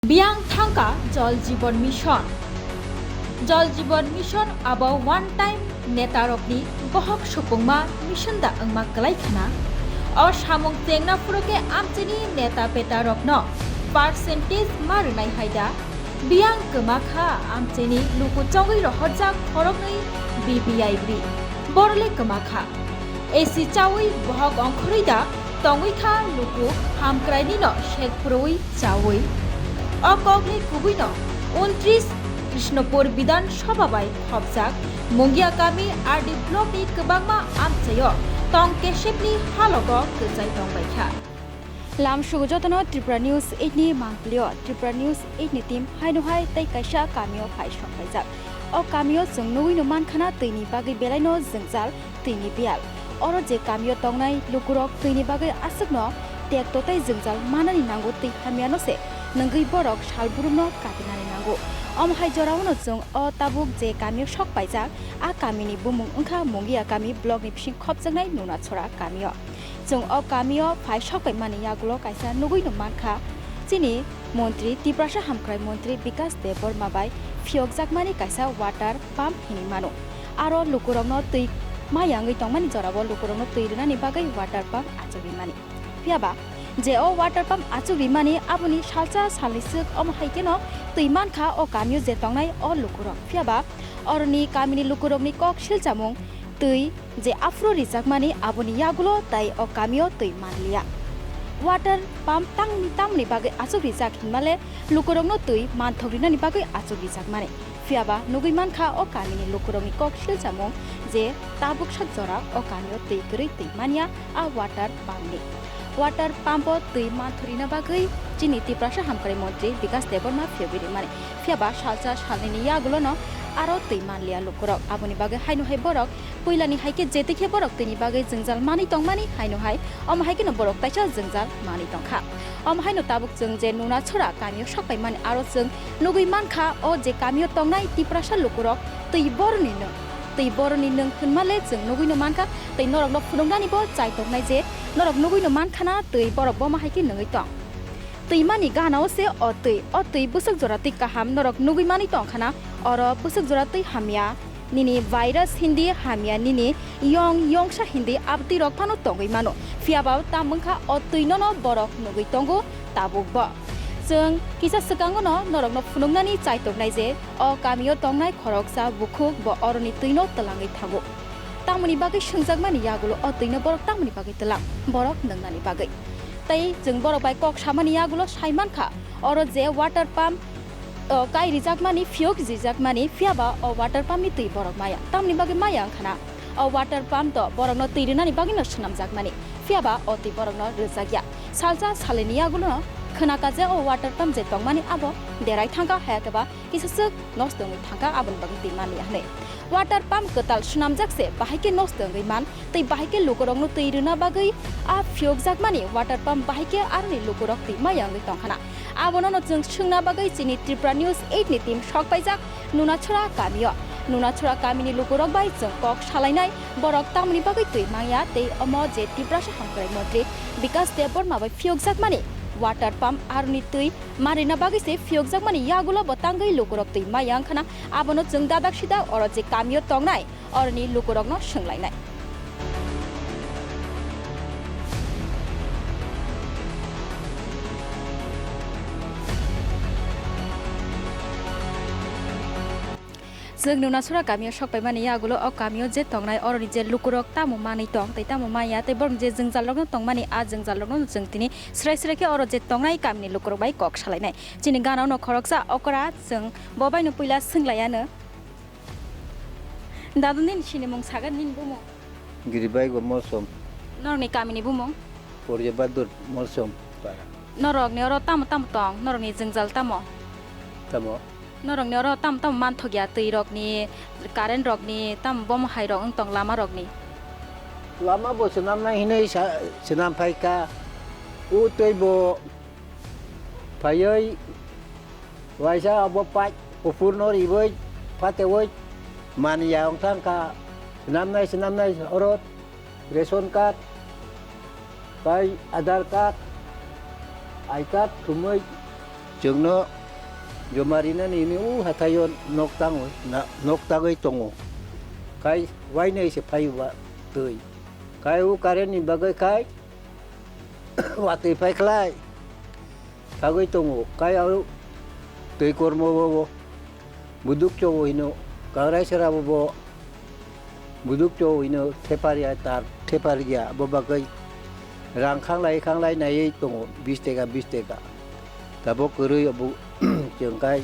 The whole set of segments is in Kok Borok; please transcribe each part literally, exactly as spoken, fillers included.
Biyang thangkha Jal Jeevan Mission. Jal Jeevan Mission abo one time netarokni bohok supungma mission da wngma kwlai khna. O samung chengna phuru khe amchaini neta petarokno percentage ma rwnai hai da. Biyang kwma kha amchaini luku chongwi rohorjak khoroknwi B B I B. Borole kwma kha. A C chawi bohok ongkhorwi da tongwi kha luku hamkrainino sek phurwi chawi. O kokni kubuino untris Krishnapur Bidhan Sabha bai khopjak Mungia kami R D block ni kwbangma amchaio tong kesepni halogo kwchai tongbaikha. Lamsugo jotono Tripura News eight ni mangpilio, Tripura News eight ni team haino hai tei kaisa kamio phai sokpaijak. O kamio chwng nugwino mankhana twini bagwi belaino jwngjal twini biyal. Oro je kamio tongnai lukurok twini bagwi aswkno tekto tei jwngjal manani nango twi hamyano se nwngwi borok salbrumno katinani nango. Omo hai joraono chwng o tabuk je kamio sokpaijak, a kamini bumung wngkha Mungia kami blockni bising khopjaknai Nunachora kamio. Chwng o kamio phai sokpaimani yagulo kaisa nugwino mankha, chini montri, Tiprasa hamkrai montri Bikas Debbarma bai phiyokjakmani kaisa water pump hinwi mano. Aro lukurokno twi ma yangwi tongmani jorao lukurokno twi rwnani bagwi water pump achuk rimani. Phiyaba je o water pump achuk rimani aboni salsa salni swk omo hai kheno twi mankha o kamio je tongnai o lukurok. Phiyaba oroni kamini lukurokni kok silchamung twi je aphuru rijakmani aboni yagulo tai o kamio twi manliya. Water pump tangni tamni bagwi achuk rijak hinmale lukurokno twi manthok rinani bagwi achuk rijakmani. Phiyaba nugwi mankha o kamini lukurokni kok silchamung je tabuk sak jora o kamio twi kwrwi twi manya a water pump ni. Water pump o twi manthok rina bagwi chini Tiprasa hamkrai montri Bikas Debbarma phiyogwi rimani. Phiyaba salsa salnini yagulono aro twi manliya lukurok. Aboni bagwi haino hai borok puilani hai khe jetikhe borok twini bagwi jwngjal manwi tongmani haino hai omo hai kheno borok taisa jwngjal manwi tongkha. Omo haino tabuk chwng je Nunachora kamio sokpaimani aro chwng nugwi mankha o je kamio tongnai Tiprasa lukurok twi boroni nwng. Twi boroni nwng hwnmale chwng nugwino mankha tei norokno phunuknanibo chai tongnai je norok nugwino mankhana twi borok bomo hai khe nwngwi tong. Twimani ganao se o twi, o twi bwswk jora twi kaham norok nugwi manwi tongkhana, oro bwswk jora twi hamya nini virus hindi hamya nini yong yongsa hindi abtwi rok phano tongwi mano. Phiyaba tamo wngkha o twi nono borok nugwi tongo tabukbo. Chwng kisa swkangono norokno phunuknani chai tongnai je o kamio tongnai khoroksa bukhuk bo oroni twino twlangwi thango. Tamoni bagwi swngjakmani yagulo o twino borok tamoni bagwi twlang, borok nwngnani bagwi. Tei chwng borok bai kok samani yagulo sai mankha, oro je water pump, o, kai rijakmani, phiyok rijakmani, phiyaba o water pump ni twi borok maya. Tamoni bagwi maya wngkhana, o water pump to borokno twi rwnani bagwino swnamjakmani, phiyaba o twi borokno rwjakya. Salsa salini yagulono khwnaka je o water pump je tongmani abo derai thangkha, hayakhe ba kisa swk nosto wngwi thangkha, aboni bagwi twi manliya hwnwi. Water pump kwtal swnamjak se bahai khe nosto wngwi man tei bahai khe lukurokno twi rwna bagwi a phiyokjakmani water pump bahai khe aroni lukurok twi maya wngwi tongkhana. Abonono chwng swngna bagwi chini Tripura News eight ni team sokpaijak Nunachora kamio. Nunachora kamini lukurok bai chwng kok salainai, borok tamoni bagwi twi mangya tei omo je Tiprasa hamkrai montri Bikas Debbarma bai phiyokjakmani water pump aroni twi Manrina bagwi se phiyokjakmani yagulo bo tangwi lukurok twi maya wngkhana, abono chwng dadak sidak oro je kamio tongnai oroni lukurokno swnglainai. Chwng Nunachora kamio sokpaimani yagulo o kamio je tongnai oroni je lukurok tamo manwi tong tei tamo manya tei borokni je jwngjalrokno tongmani a jwngjalrokno chwng tini srai srai khe oro je tongnai kamini lukurok bai kok salainai. Chini ganao no khoroksa okra chwng bo baino puila swnglaiyano. Dadu nini sinimung sagan nini bumung? Giribaigo Molsom. Norokni kamini bumung? Porje Badur Molsom para. Norokni oro tamo tamo tong? Norokni jwngjal tamo? Tamo? Norokni oro tamo tamo manthokya, twi rokni, current rokni, tamo bomo hai rok wng tong lama rokni? Lama bo swnamnai hinwi sa-, swnam phaikha. O twi bo phaiwi waisa abo pai kuphurno riwi phatewi manliya wng thangkha. Swnamnai swnamnai oro ration card, tai Aadhaar card, I card thumwi Chwngno joma rinani hwnwi o hathaio nok tangwi na, nok tangwi tongo. Khai wainai se phaio ba twi. Khai o current ni bagwi khai watwi phai khlai thagwi tongo. Khai aro twi kormo bo, bo buduk chobo hino, kagrai sera bo, bo buduk chobo hino, thepariya tar, thepariya, abo bagwi rang khanglai khanglai naiwi tongo, bis teka, bis teka. Tabok kwrwi abo chwng khai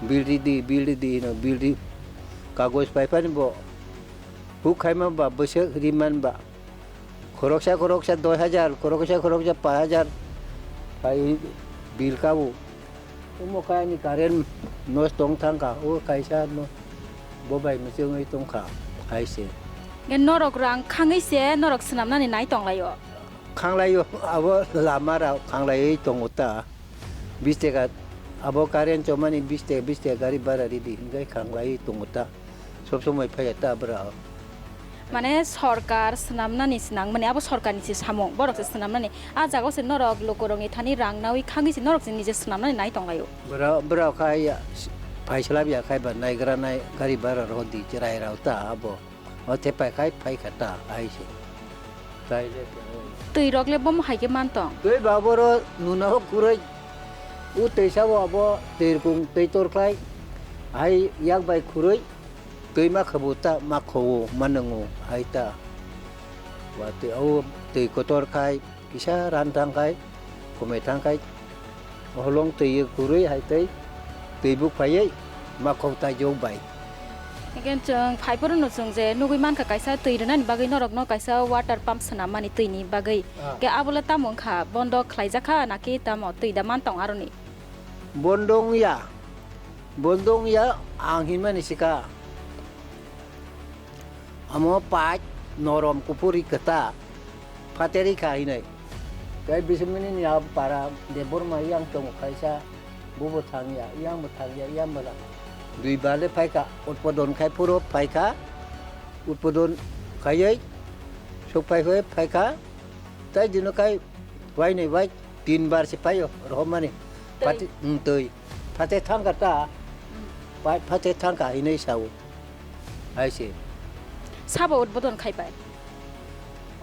bill ridi, bill ridi hino, bill ri, kagoj paiphani bo huk khaima ba bwswk riman ba. Khoroksa khoroksa dos hajar, khoroksa khoroksa pash hajar pai bill kabo. Omo khe ani current nosto wng thang kha, o kaisa no, bo bai mwchwngwi tong kha, hai se. Norok rang khangwi se norok swnamnani nai tong lai o? Khanglai o, abo lama rok khanglaiwi tongo ta. Bis teka, abo current chomani bis teka, bis teka gari bhara ridi, hingke khanglaiwi tongo ta. Sob somoi phaiya ta bwrao. Mane sorkar swnamnani swnangmani, abo sorkarni se samung, borok se swnamnani. A jagao se norok lukurokni thani rang naui khangwi se norok se nije swnamnani nai tonglaio. Bwrao, bwrao khai ya, phaisalab ya khai ba naigra nai gari bhara rodi cherai rao ta abo. O te pai khai phai kha ta hai se. Tai le. Twi rok le bomo hai khe man tong. Twi ba boro nuna o khurui. U twi sabo abo twi rkung twi tor khlai. Hai yak bai khurui. Twi ma khabu ta ma khabu ma nwngu hai ta. Wa twi o twi kotor khai kisa ran thang khai komoi thang khai holong twi kwrwi hai tei twi buk phaiwi ma khok taijok bai. Hingke chwng phai phuru no chwng je nugui mankha kaisa twi rwnani bagwi norokno kaisa water pump swnam mani twini bagwi. Ah. Ke abo le tamo wngkha bondo khlaijak kha naki tamo twi da man tong aroni? Bondo wngya, bondo wngya ang hinmani sika. Amo pach norom kuphuri kwta phateri kha hinwi. Tei bisimini ni a para Debbarma yang tongo kaisa, bubo thangya, yang bo thangya, yang bo thang. Dui bale phaikha, utpodon khai phuro phaikha, utpodon khaiwi sok phaikhai phaikha, tei dino khai wainwi wai tin bar se phaio rohormani. Tei. Phate, mm, tei. Phate thangkha ta. Mm. Pai phate thangkha hinwi sao. Hai se. Sabo udbodon khai pai.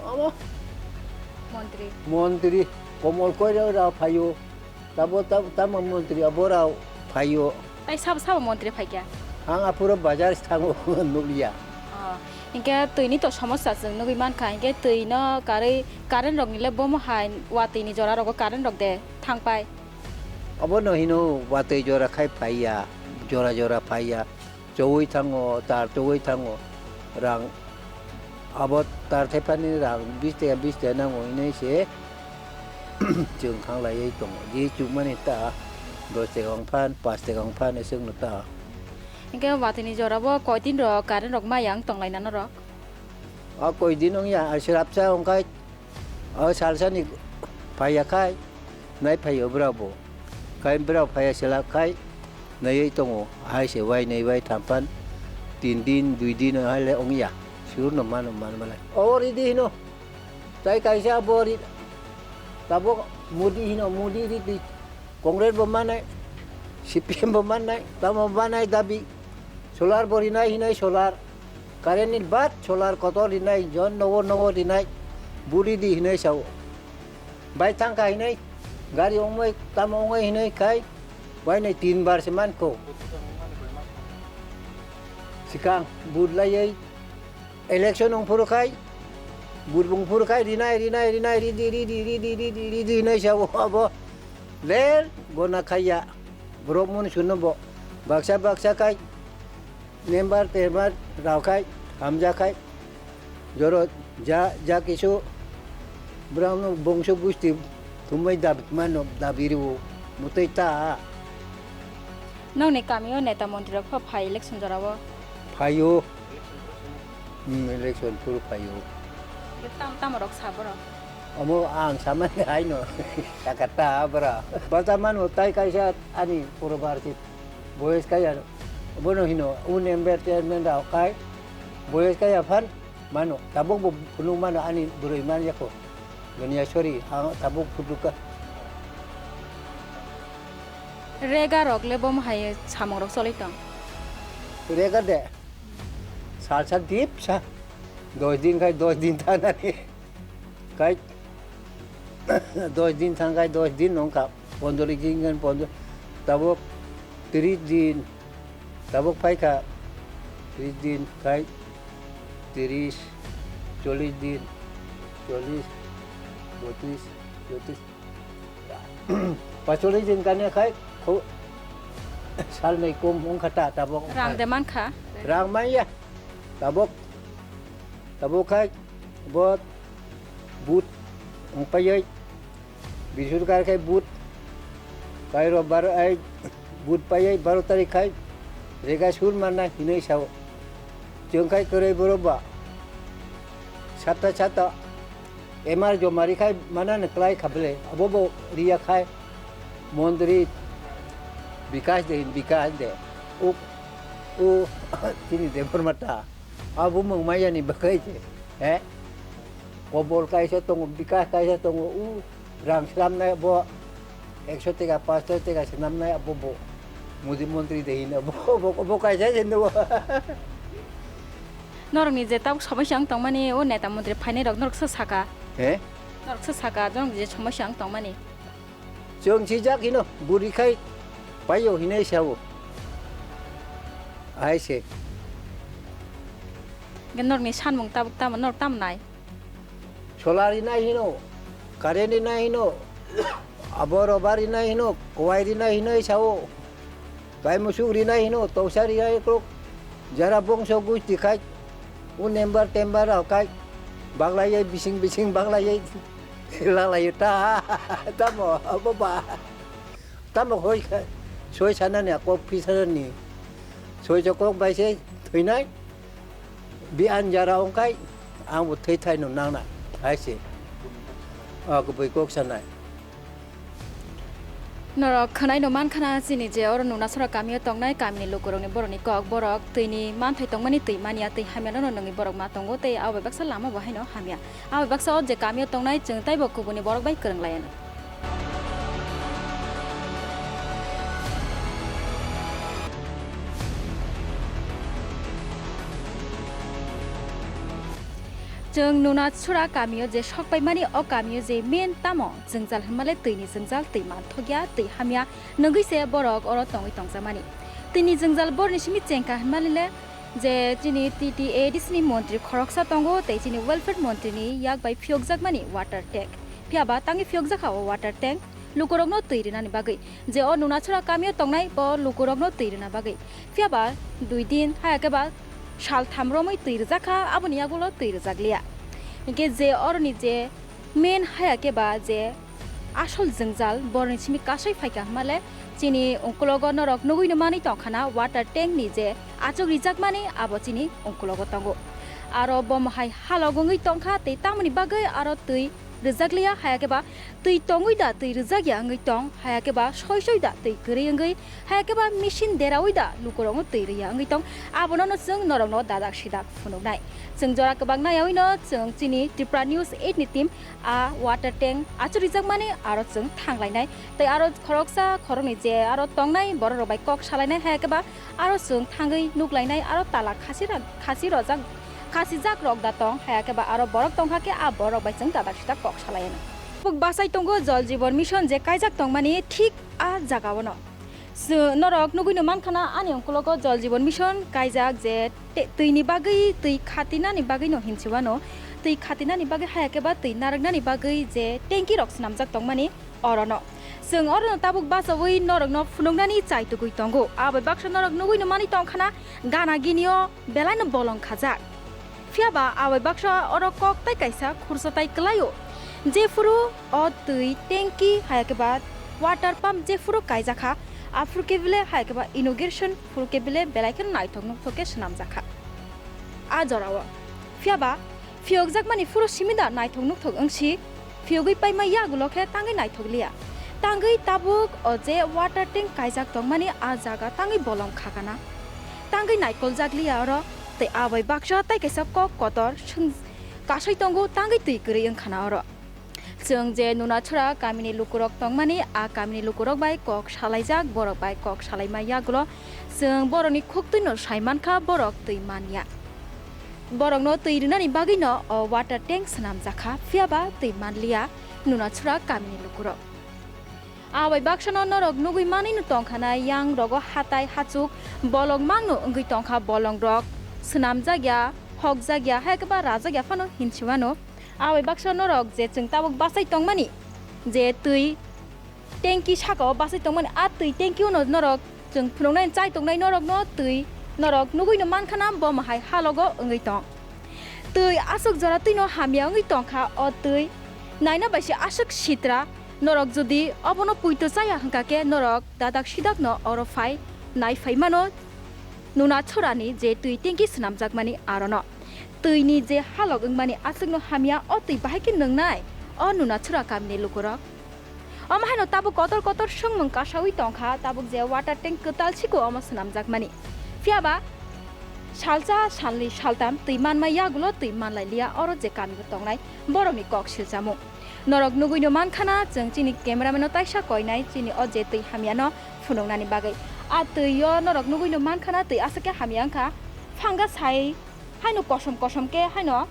Amo. Montri. Montri Komol Koirao rao phaio. Tabo tab-, tamo montri abo rao phaio. Tai sabo, sabo montri phaikha? Ang aphuru bazar thango nukliya. Oh, hinkhe twini to somosa chwng nugui mankha, hinkhe twino karwi current rokni le bomo hai watwini jora rogo current rok de thangpai. Obono hino watwi jora khai phaiya, jora jora phaiya, chowui thango, tar chowui thango, rang abo tar thephani rang bis teka, bis teka nango hinwi se chwng khanglaiwi tongo. Je chukmani ta dos teka wng phan, pas teka wng phan, chwngno ta. Hinkhe watwini jorabo koidin rok current rok maya wng tonglaina norok? O koidin wngya, swrapsa wngkha. O salsani phaiya khai, nai phaio brao bo. Khai brao phaiya sela khai, naiwi tongo. Hai se wai nai wai thamphan, tin din, dui din hai le ongya. Sur no mano man malai. O ridi hino. Tai kaisa bo ri. Tabok Modi hino, Modi ridi. Congress bo manai, C P M bo manai, tamo manai dabi. Solar bo rinai hinai solar. Current ni bat solar kotor rinai, jon nogo nogo rinai. Buri di hinai sao. Bai thangkha hinai, gari ongmai tamo ongoi hinai khai. Wainai tin bar se mankho. Sikang vote laiwi election ongphuru khai, vote bung phuru khai rinai, rinai, rinai, ridi, ridi, ridi, ridi, ridi hinai sao abo. Ler gona khaiya, borok moni suno bo baksa baksa khai, member tember rao khai, hamja khai, joro ja, ja kisu, borokno bongso gusti thumbai dabi mano, dabi rwo, mutui ta. Nongni kamio neta montri rok pha phai election jorao? Phaio. Hmm, election phuru phaio. Tam, tamo rok sa borok? Omo ang samani haino sakata bra. Bata mano tai kaisa ani porobar si boyes kaya bono hino un ember chairman rao kai boyes kaya phan mano tabuk bo phunuk mano ani bwrwi man yako. Dunia sorry ang tabuk phutuka. Rega rok le bomo hai samung rok choli tong. Rega de. Sal sal dip sa. Dos din khai dos din thanani. Khai dos din thang khai dos din nong kha. Pondro din khai pondro. Tabuk tris din. Tabuk phai kha tris din khai tris, chollis din, chollis, botris, chotris. Pacholis din kanya khai kho salnwi kum wngkha ta tabok. Rang de mankha. Rang manya. Tabok, tabok khai bo but wngpaioi. Bisur kar khai but. Kai rob bar ai but paioi baro tarik khai. Rega sur manna hinoi sao. Chwng khai kwrwi borok ba. Satta satta. M R joma ri khai manani kwlai kha bwle, abo bo riya khai mondri Bikash de, Bikash de. U, u, chini Debbarma ta. Abo mung maya ni bakai se. He? Kobol kaisa tongo, Bikash kaisa tongo. U, rang slam nai bo. Ekso teka, pasto teka swnamnai abo bo. Modi montri de hino bo, bo, bo kaisa se nugo. Norokni je tabuk somosya wng tongmani, o neta montri phainai rok norok se saka. He? Norok se saka, norok je somosya wng tongmani. Chwng sijak hino, buri khai paio hinai sao. Hai se. Norokni sanmung tabuk tamo, norok tamo nai? Solar rinai hino, current rinai hino, abo rubber rinai hino, kwai rinai hino sao, kai musuk rinai hino, toksa rinai krok, jara bongso gusti khai, u nembar tembar rok khai, baglaiye bising bising baglaiye, lalaye ta, tamo, abo ba, tamo hoi khai, soi sanani, akok phi sanani, soi jokok bai se thoinai. Bi anjara wngkai ang bo thwi thaino nangna hai se. O kubui kok sanai. Norok khwnaino mankhana chini je oro Nunasora kamio tongnai kamini lukurokni borokni kok, borok twini manthai tongmani twi manya, twi hamya nono nungwi borok ma tongo tei abo bai baksa lama bo haino hamya. Abo baksa o je kamio tongnai chwng taibo kubuni borok bai kwrwng laianw. Chwng Nunasora kamio je sok paimani, o kamio je main tamo jwngjal hwnmale twini jwngjal, twi manthokya, twi hamya, nwngwi se borok oro tongwi tongjakmani. Twini jwngjal borni simi chengkha hwnmale je chini T T A D C ni montri khoroksa tongo tei chini welfare montri ni yak bai phiyokjakmani water tank. Phiya ba tangwi phiyokjakha o water tank lukurokno twi rinani bagwi. Je o Nunasora kamio tongnai bo lukurokno twi rina bagwi. Phiya ba dui din haya khe ba sal tham romwi twi rwjakha, aboni yagulo twi rwjakliya. Hinkhe je oroni je main haya khe ba je asol jwngjal borni simi kasai phaikha hwnmale chini ungkulogo norok nugwino manwi tongkhana water tank ni je achuk rijakmani abo chini ungkulogo tongo. Aro bomo hai halok wngwi tongkha tei tamoni bagwi aro twi rwjakliya, haya khe ba twi tongwi da twi rwjakya wngwi tong, haya khe ba soi soi da twi kwrwi wngwi, haya khe ba machine deraui da lukurokno twi rwya wngwi tong, abono no chwng norokno dadak sidak phunuknai. Chwng jora kwbang nayaui no chwng chini Tripura News eight ni team a water tank achuk rijakmani aro chwng thanglainai. Tei aro khoroksa khoroknwi je aro tongnai borok rok bai kok salainai, haya khe ba aro chwng thangwi nuklainai, aro tala khasi ra-, khasi rojak, khasijak rok da tong, haya khe ba aro borok tongkha khe a borok bai chwng dadak sidak kok salainai. Buk bachai tongo Jal Jeevan Mission je kaijak tongmani thik a jaga o no. Chwng norok nugwino mankhana ani ungkulogo Jal Jeevan Mission kaijak je te-, twini bagwi, twi khatinani bagwi no hinsi wano, twi khatinani bagwi haya khe ba twi narwknani bagwi je tanki rok swnamjak tongmani orono. Chwng orono tabuk bachaui norokno phunuknani chai tugui tongo. Abai baksa norok nugwino manwi tongkhana gana ginio belaino bolong khajak. Phiya ba abai baksa oro kok tai kaisa khursa tai kwlaio. Jephuru o twi tanki haya khe ba water pump jephuru kaijakha, aphuru khe bile haya khe ba inauguration phuru khe bile belai kheno naithok nukthok khe swnamjakha. A jorao. Phiya ba phiyokjakmani phuru simi da naithok nukthok wngsi, phiyogwi paima yagulo khe tangwi naithok liya. Tangwi tabuk o je water tank kaijak tongmani a jaga tangwi bolong khakana. Tangwi naikoljak liya oro, tei abai baksa tai kaisa kok kotor swng kasai tongo, tangwi twi kwrwi wngkhana oro. Chwng je Nunachhora kamini lukurok tongmani, a kamini lukurok bai kok salaijak, borok bai kok salaima yagulo chwng borokni khuktwino sai mankha, borok twi manya. Borokno twi rwnani bagwino o water tank swnamjakha, phiyaba twi manliya Nunachhora kamini lukurok. Abai baksano norok nugwi manwino tongkha na, yang rogo hatai hachuk bolong mangno wngwi tongkha, bolongrok swnamjakya, hokjakya, hai khe ba rajakya phano hinsi mano. Abai baksa norok je chwng tabuk bachai tongmani, je twi tanki saka o bachai tongmani, a twi tanki uno norok chwng phunuknai chai tongnai norokno twi norok nugwino mankha na, bo mahai halogo wngwi tong. Twi aswk jora twino hamya wngwi tongkha, o twi naina bai se aswk sitra. Norok jodi obono puito chaya hwnkha khe norok dadak sidakno oro phai nai phai mano Nunachhorani je twi tanki swnamjakmani arono. Twini je halok wngmani aswkno hamya, o twi bahai khe nwngnai o Nunachhora kamini lukurok. Omo haino tabuk kotor kotor swngmung kasaui tongkha, tabuk je water tank kwtal siko omo swnamjakmani. Phiyaba salsa, salnwi, saltam twi manma yagulo twi manlai liya oro je kamio tongnai borokni kok silchamung. Norok nugwino mankha na, chwng chini cameraman-no taisa koinai chini o je twi hamyano phunuknani bagwi. A twi-o norok nugwino mankha na, twi aswk khe hamya wngkha, phanga sai haino kosom kosom khe haino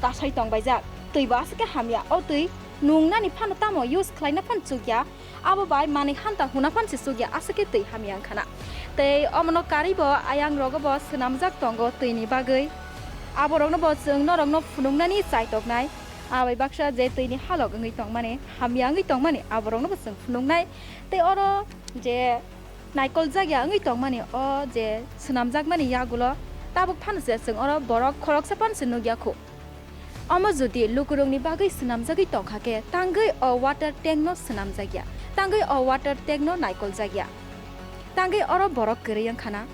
kasai tongbaijak. Twi bo aswk khe hamya, o twi nungnani phano tamo use khlaina phano chukya, abo bai manwi hanta huna phano se chukya, aswk khe twi hamya wngkha na. Tei omono karwi bo ayang rogo bo swnamjak tongo twini bagwi. Aborokno bo chwng norokno phunuknani chaitoknai. Abai baksa je twini halok wngwi tongmani, hamya wngwi tongmani, aborokno bo chwng phunuknai. Tei oro je naikol jakya wngwi tongmani, o je swnamjakmani yagulo tabuk phano se chwng oro borok khoroksa phano se nukya khu. Omo jodi lukurokni bagwi swnamjagwi tongkha khe, tangwi o water tank no swnamjakya, tangwi o water tank no naikol jakya, tangwi oro borok kwrwi wngkha na.